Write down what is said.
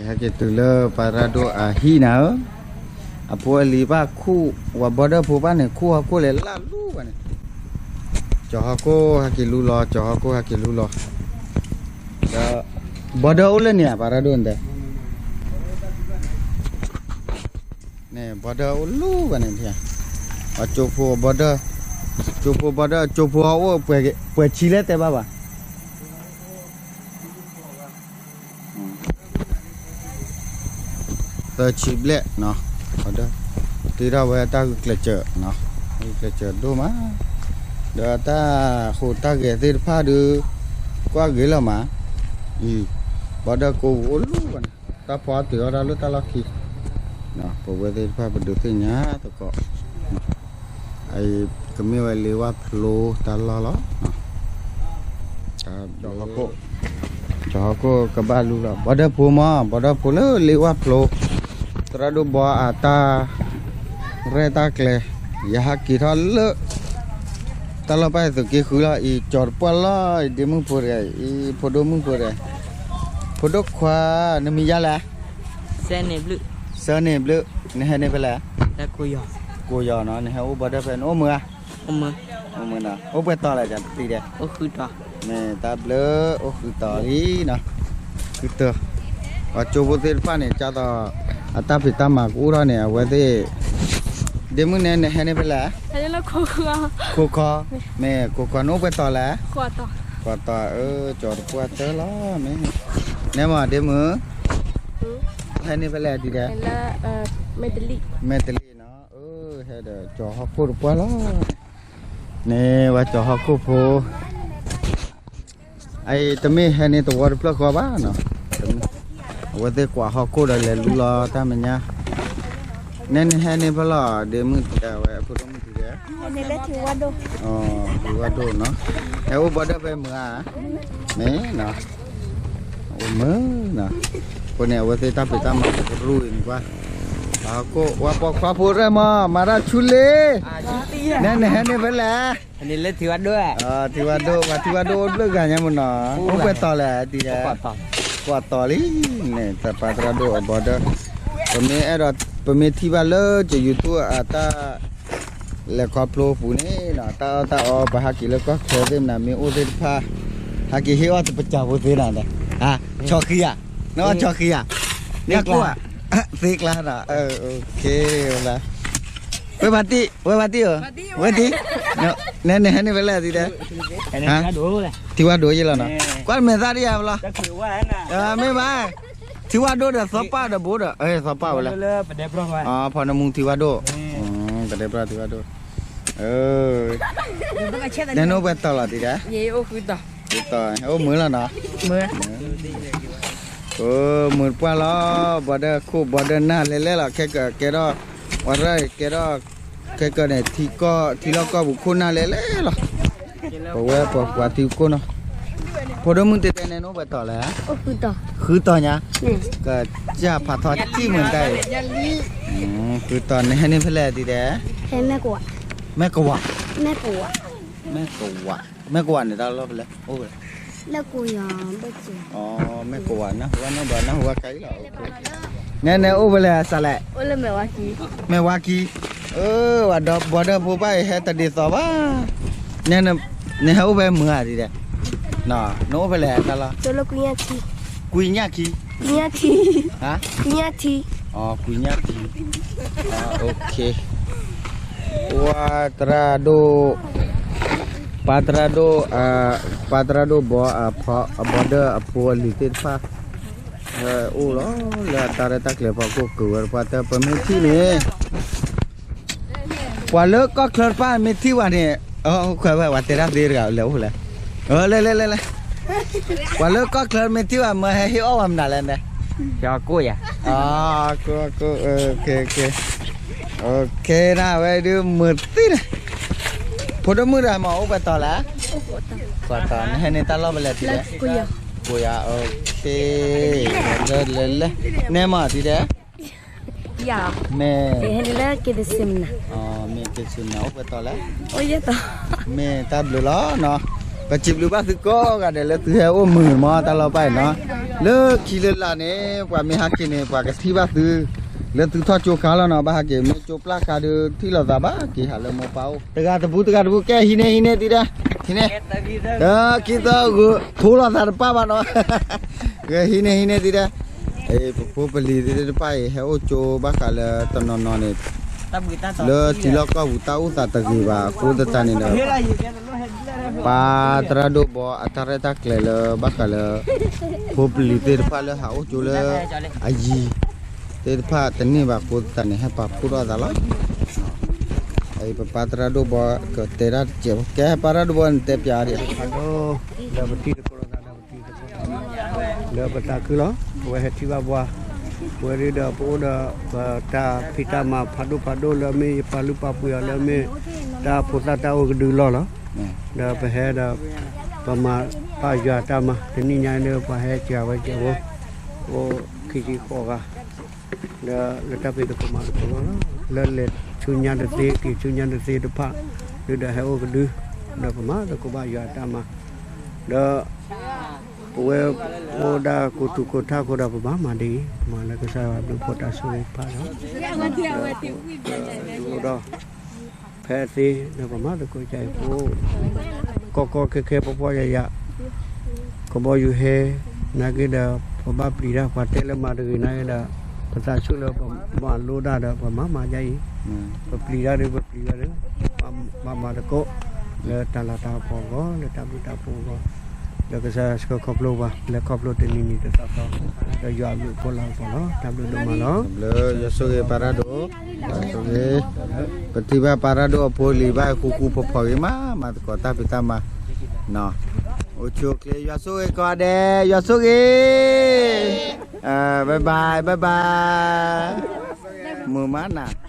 ဟဲက့ၤတုၤလၢပှၤသရၣ်ဒိၣ်အဟံၣ်နၤဧၢ, အဖိအလံၤဘၣ်ခူၣ်, ဝဲဘီဒၢဖိဘၣ်န့ၣ် ခူၣ်ဟီၣ်ခိၣ်လဲၤလၢလူၤဘၣ်န့ၣ်, ကၠီၤဟီၣ်ခိၣ်ဟဲက့ၤလူလီၤ, ကၠီၤဟီၣ်ခိၣ်ဟဲက့ၤလူလီၤ, ဒီး ဘီဒၢအိၣ်လၢန့ၣ်ဧါ ပှၤသရၣ်ဒိၣ်န့ၣ်တဲ န့ၣ် ဘီဒၢအိၣ်လူၤဘၣ်န့ၣ်, အကၠိဖိဘီဒၢ, ကၠိဖိဘီဒၢ ကၠိဖိဟီၣ်အိၣ်ပှဲၤဆံလဲၣ်တဲဘၣ်ဘၣ် သၢဆံဘျဲၣ်နီၤ, ဘီဒၢ, တ့ထီၣ်ဝဲတၢ်ဂုာ်ကျဲးစၢး, ဂုာ်ကျဲးစၢးဒိၣ်မး, ဒီးတၢ်ဟူးတၢ်ဂဲၤသ့ၣ်တဖၣ်ဒီး, ကွၢ်ဂ့ၤလီၤမး, အံၤ, ဘီဒၢကိးပူၤအိၣ်လူၤဘၣ်န့ၣ်, တၢ်ဖီအီၣ်တုၤအီၣ်တၢ်လၢတၢ်လီၢ်ခံ, ပဝဲသ့ၣ်တဖၣ်ပဒုးသ့ၣ်ညါသကိး ကမ့ၢ်ဝဲလ့ဝၢ်ဖျိတၢ်လီၢ်လီၤ, ကၠီၤဟီၣ်ခိၣ်ကဘၣ်လူလီၤ, ဘီဒၢဖိမး, ဘီဒၢဖိလၢလ့ဝၢ်ဖျိ, သရၣ်ဒိၣ်ဘီအတၢ် ရဲၣ်တၢ်ကျဲၤ, ယဟးက့ၤထီၣ်လၢ တၢ်လီၢ်ဘၣ်သုးက့ဃုလီၤ, အံၤ ကၠီၤတပှၢ်လီၤ, အံၤဒ့မုၣ်ဖိတဂၤ, အံၤဖိဒိၣ်မုၣ်ဖိတဂၤ, ဖိဒိၣ်ခွါ, နမံၤယါလဲၣ်, စၢန့ၣ်ဘျုး, နဟဲန့ၢ်ဖဲလဲၣ်, ကိးယီၤနီၤ, နဟဲအိၣ်ဘီဒၢဖဲ နအိၣ်မုာ်ဧါ, အိၣ်မုာ်, အိၣ်ပှဲၤတီၤလဲၣ် တံၤဒဲး, မ့ၢ်တၢ်ဘျုး, အိၣ်ဃုတီၤလံနီၤ, ဃုတီၤ, ပှၤကၠိဖိသ့ၣ်တဖၣ်န့ၣ် ကၢ်သိး အတၢ်ဖံးတၢ်မၤကအိၣ်ထီၣ်န့ၣ် အဝဲသ့ၣ်, ဒ့မုၣ်န့ၣ် နဟဲန့ၢ်ဖဲလဲၣ်, ခိၣ်ခီ, မ့ၢ်ခိၣ်ခီ နအိၣ်ပှဲၤတီၤလဲၣ်, ဃိးတီၤ, ကၠီၤတပှၢ်တၢၢ်လီၤမ့ၢ်, နဲမးဒ့မုၣ်, ဟဲန့ၢ်ဖဲလဲၣ်ဒံးဒဲး, မဲၢ်တလံၣ်နီၤ, ဟဲဒီးကၠီၤဟီၣ်ခိၣ်တပှၢ်လီၤ, န့ၣ်ဝဲကၠီၤဟီၣ်ခိၣ်ဖိ အံၤတမ့ၢ်ဟဲန့ၢ်သဝီတဖျၢၣ်ဃီဘၣ်နီၤ, အဝဲသ့ၣ်ကွၢ်ဟီၣ်ခိၣ်ဒီးလဲၤလူလီၤတၢ်မဲာ်ညါ, နဲနဟဲန့ၢ်ဖဲလဲၣ် ဒ့မုၣ်ဝဲအဖိဒိၣ်မုၣ်တံၤဒဲး, ထံဝၣ်ဒိၣ်နီၤ, ဟဲအိၣ်ဘီဒၢဖဲမုာ်ဧါ, မ့ၢ်နီၤ, အိၣ်မုာ်နီၤ, အဃိန့ၣ် အဝဲသ့ၣ်တၢ်ဖံးတၢ်မၤကရူၢ်အံၤန့ၣ်ကွၢ်, ဟီၣ်ခိၣ် ဝဲပိာ်ခွါဖိရဲၣ်မး မၤတၢ်ဆူလ့, နဲနဟဲန့ၢ်ဖဲလဲၣ် ထံဝၣ်ဒိၣ်, ထံဝၣ်ဒိၣ်, ပှၤထံဝၣ်ဒိၣ်အိၣ်ဘျုးဂၤညါမ့ၢ်နီၤ, အိၣ်ပှဲၤတီၤလဲၣ်တံၤဒဲး, ကွၢ်တီၤလံ, န့ၣ် ပှၤသရၣ်ဒိၣ်အဘီဒၢ, ပမ့ၢ်အဲၣ်ဒိး ပမ့ၢ်ထံၣ်ဘၣ်လၢက YouTube အတၢ် လဲၤခီဖျိပူၤန့ၣ်နီၤ, တၢ်အီၣ်တၢ်အီ ပဟးက့ၤလၢကီၢ်ချၢသ့ၣ်မနၤ မ့ၢ်အိၣ်သ့ၣ်တဖၣ်, ဟးက့ၤဟ့ၣ်အီၣ်တပစၢၤဖိသ့နီၤ, ဆီၣ်ဃံဧါ, နအီၣ်ဆီၣ်ဃံဧါ, နကွၢ်, သ့ကျါနီၤ, ဝဲဘၣ်တံၢ်, ဝဲဘၣ်တံၢ်ဧၢ, ဝဲတံၢ်, နဲနဟဲန့ၢ်ဖဲလဲၣ်တံၤဒဲး, ထံဝၣ်ဒိၣ်ယလီၤနီၤ, ကွၢ်မဲာ်သၣ်တယၤဘျီ, မ့ၢ်ဘၣ်, ထံဝၣ်ဒိၣ်ဒီးသီပၢ်ဒီးဘိဒီး, သီပၢ်ဝဲလဲၣ်, ဖီနမူထံဝၣ်ဒိၣ်, ပဒဲဘျီထံဝၣ်ဒိၣ်, နဲနအိၣ်ပှဲၤတီၤလီၤတံၤဒဲး, အိၣ်မုာ်လီၤနီၤ, အိၣ်မုာ်တပှၢ်လီၤ, ဘီဒၢခိၣ်ဘီဒၢနၢ်လဲၤလဲၣ်လီၤ, ခဲကၢးကဲထီၣ်, ဝဲရၢ်ကဲထီၣ်, ခဲကၢးန့ၣ် ထံလီၢ်ကီၢ်ပူၤခိၣ်နၢ်လဲၤလဲၣ်လီၤ, ပဝဲပှၤကွၢ်ထံကိၣ်နီၤ, ဖိဒိၣ်မုၣ်တံၤဒဲး နဲနအိၣ်ပှဲၤတီၤလဲၣ်, ဃုတီၤညါ, ကစၢ်ဖးထီတံၢ်မုၢ်တၢ်အံၤ, ဃုတီၤ နဟဲန့ၢ်ဖဲလဲၣ်တံၤဒဲး, မဲၢ်ကဝး, မဲၢ်ကဝး, မဲၢ်ကဝးန့ၣ်တၢ်လီၢ်ဖဲလဲၣ်, အိၣ်ဖဲလဲၣ်, မဲၢ်ကဝး, နၢ်ဟူဝဲနီတဘျီ နၢ်ဟူဝဲကါအံၤလီၤ, နဲနအိၣ်ဖဲလဲၣ်စးလဲၣ်, မဲၢ်ဝါကံ, အၢ ဝဲဒီးဘီဒၢဖိဘၣ်အံၤဟဲတဒ်သိးဘၣ်, နဟဲအိၣ်ဖဲမုာ်ဧါတံၤဒဲး, နအိၣ်ဖဲလဲၣ်တၢ်လီၢ်, ကွံာ်ညၣ်ခံ, ကွံာ်ညၣ်ထံ, ကွံာ်ညၣ်ထံ, ပှၤသရၣ်ဒိၣ်, ပှၤသရၣ်ဒိၣ်, ပှၤသရၣ်ဒိၣ်ဘီ, အဘီဒၢအဖိအလံၤသ့ၣ်တဖၣ်, အိၣ်လီၤလၢအတၢ်ရဲၣ်တၢ်ကျဲၤဖီခိၣ် က့ၤဝဲတပှၢ်တၢၢ် ပမ့ၢ်ထံၣ်န့ၣ် ပှၤလၢကီၢ်ချၢတဖၣ်မ့ၢ်ထံၣ်ဝဲန့ၣ်, ခွဲးဝဲ ပှၤတဲတၢ်သ့တဂၤလဲၤအိၣ်လဲၣ်, လဲၤလဲၤလဲၤလဲၤ, ပှၤလၢကီၢ်ချၢမ့ၢ်ထံၣ်ဝဲ မၢဟဲဟ့ၣ်အီၣ်ဝဲမနုၤလဲၣ်န့ၣ်, ကိၣ်ယၤ, ကိၣ်ကိၣ်, နဝဲဒုးမုာ်သ့န့ၣ်, ဖိဒိၣ်မုၣ်တဂၤမ့ၢ်အိၣ်ပှဲၤတီၤလဲၣ်, ပှဲၤတီၤ နဟဲန့ၢ်တၢ်လီၢ်ဖဲလဲၣ်တံၤဒဲး, ကိၣ်ယၤ, လဲၤလဲၤလဲၤ, နဲမးတံၤဒဲး မ့ၢ်, မ့ၢ်က့ၤဆူနၤအိၣ်ပှဲၤတီၤလဲၣ်, မ့ၢ်တၢ်ဘျုးလီၤနီၤ, ပစံးဘျုးဘၣ်သုကိးဂၤဒဲးလၢသုဟဲအိၣ်မုာ်မးတၢ်လီၢ်ဘၣ်အံၤနီၤ, လၢခံလၢလာ်န့ၣ် ပှၤမ့ၢ်ဟးက့ၤန့ၣ် ပှၤကထံၣ်ဘၣ်သု လၢသုထီၣ်ကၠိခါလီၤနီၤ, ဘၣ်ဟးက့ၤ မ့ၢ်ကၠိပျၢ်ခါဒီး ထံၣ်လိာ်သးဘၣ်က့ၤ ဟးလၢမိၢ်ပၢ်အိၣ် တဂၤတဘူး တဂၤတဘူး ကဲ ဟံးန့ၢ် ဟံးန့ၢ် သံဒၣ်, ဟံးန့ၢ်, ခံသီဂုာ် ဖိလိာ်သးတပၣ်ဘၣ်နီၤ, ဟံးန့ၢ် ဟံးန့ၢ် သံဒၣ်, ပဖိပလံၤသ့ၣ်တဖၣ်အံၤ ဟဲအိၣ်ကၠိဘၣ်ဃးလၢတနီၤနီၤန့ၣ် လၢထံလီၢ်ကီၢ်ပူၤ တၢ်အိၣ်သးတဂ့ၤဘၣ်အဃိသတးန့ၣ်ဒီး ပၢ်သရၣ်ဒိၣ်ဘီအတၢ်ရဲၣ်တၢ်ကျဲၤလၢဘၣ်ဃးလၢ ဖိပလံၤသ့ၣ်တဖၣ်လၢဟးအိၣ်ကၠိလၢအယံၤသ့ၣ်တဖၣ်တန့ၢ်ဘၣ်အဃိသတးန့ၣ် ဟဲပာ်ဖှိၣ်ထီၣ်အသးလီၤ. အံၤပပၢ်သရၣ်ဒိၣ်ဘီကတဲဒၣ်တစဲးဖိ ကဲပၢ်သရၣ်ဒိၣ်ဘီန့ၣ် တဲပၠးဒံး ဖးဒိၣ် လၢပတံၤသကိးလိာ်သးဒီးပတံၤသကိး လၢပသးခုလီၤ. ပဝဲဟဲထံၣ်ဘၣ်ပှၤ ပဝဲဒၣ်ဒီးပအိၣ်ဒီး ပတၢ်ဖံးတၢ်မၤဖးဒိၣ်ဖးဒိၣ်လၢမ့ၢ်ယပာ်လုၢ်ပာ်ပှ့ၤအီၤလၢမ့ၢ် တၢ်ဖိသၣ်တၢ်အိၣ်ကဒုလီၢ်လီၤ. ဒီးပဟဲဒီး ပမၤဘၣ်ယွၤတၢ်မၤ တနံၣ်ညါဒီးပှၤဟဲစှၤဝဲစဲးဖိ အိၣ်ခံဆံဃိးဂၤ ဒီးလၢတၢ်ဖံးသကိးမၤသကိးလီၤ. လၢလဲၤဆူညါတသ့ က့ၤဆူညါတသ့တဖၣ် ဒုးဒီးဟဲအိၣ်ကဒု ဒီးပမၤသကိးဘၣ်ယွၤအတၢ်မၤ ဒီး ပဝဲအိၣ်ဒၣ်ကိးထူးကိးထၣ်အဃိဒီး ပဘၣ်မၤဒ်အံၤ ပမၤလၢကစၢ်ယွၤဘျုးဖှိၣ်တၢ်ဆိၣ်ဂ့ၤတဖၣ်လီၤ. ဒီး ဖဲအသ့ဒီးပမၤသကိးကၠအံၤ ပအိၣ်ကီကီခဲခဲဖှီၣ်ဖှီၣ်ယာ်ယာ် ကဘီယူၤဟဲ နာ်က့ဒီး ပဘၣ်ပျံၤတၢ် ပှၤတဲလၢမၤတဂ့ၤနာ်က့ဒီး ပသးဆူၣ်လၢပမၤလိတၢ်ဒီး ပမၤမၤဒ်အံၤ ပပျံၤတၢ်ဒီး ပပျံၤတၢ်ဒီး ပဘၣ်မၤသကိး လၢတၢ်လၤတၢ်ကပီၤအဂီၢ် လၢတၢ်ဘျုးတၢ်ဖှိၣ်အဂီၢ် ဒီးကစၢ်ယွၤဆှၢခီဖျိပှၤ လဲၤခီဖျိတနံၤနံၤတသီသီ ဒီးယွၤအဘျုးအဖှိၣ်လၢအကပီၤလီၤ. တၢ်ဘျုးဒိၣ်မးလီၤ. ဘျုးယွၤဆိၣ်ဂ့ၤပၢ်ရၣ်ဒိၣ်, ပထံၣ်ဘၣ်ပၢ်ရၣ်ဒိၣ်အဖိလံၤဘၣ်ဃူဃူဖိးဖိးဂ့ၤမး မၤသကိးတၢ်ဖံးတၢ်မၤ အိၣ်ဆူၣ်အိၣ်ချ့ ယွၤဆိၣ်ဂ့ၤကိးဂၤဒဲး ယွၤဆိၣ်ဂ့ၤ bye bye bye bye မုာ်မးနၤ